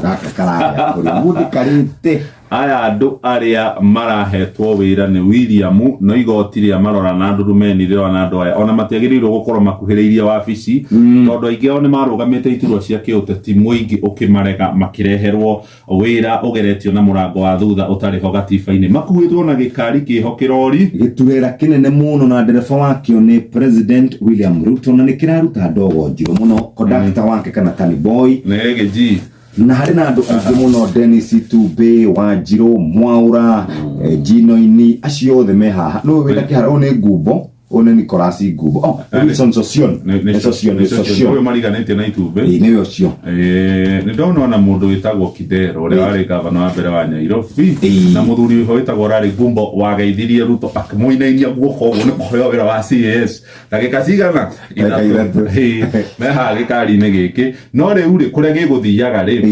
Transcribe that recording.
Gaka kararĩa kũrĩa mũndũ karĩte. Aya andũ arĩa marahetwo wĩra nĩ William, no igoti rĩa marora na ndurumeni rĩrona andũ aya ona matiagĩrĩirwo gũkorwo makuhĩrĩirie wabici, tondũ aingĩ ao nĩ marũgamĩte iturwa cia kĩũteti, mũingĩ ũkĩmarega, makĩreherwo wĩra ũgeretio na mũrango wa thutha ũtarĩ ho gatiba-inĩ, makuĩtwo na gĩkari kĩho kĩrori. Gĩturera kĩnene mũno na ndereba wakĩo nĩ President William Ruto, na nĩ kĩraruta ndogo njirũ mũno. Kondakta wake kana tani boy nĩ gĩji. Na harĩ na andũ aingĩ mũno, Dennis Itumbĩ, Wanjirũ Mwaũra, Ginoini, acio othe me haha. Nũ wĩna kĩhara? Ũyũ nĩ Ngumbo, ũyũ nĩ Nicholas Ngumbo. Oh, Wilson Sosion. Nĩ Sosion, nĩ Sosion. Ũyũ mariganĩtie na itumbĩ. Ĩĩ, nĩwe ũcio. Nĩ ndona ona mũndũ wĩtagwo Kidero, ũrĩa warĩ gavana wa mbere wa Nairobi, na mũthuri wĩho wĩtagwo Larry Gumbo, wageithirie Ruto akĩmũinainia guoko ũguo nĩ kũheo wĩra wa CAS. Ndagĩka cigana? Ndagĩka 3. Ĩĩ, me haha gĩkari-inĩ gĩkĩ, no rĩu rĩ, kũrĩa gĩgũthiaga rĩ.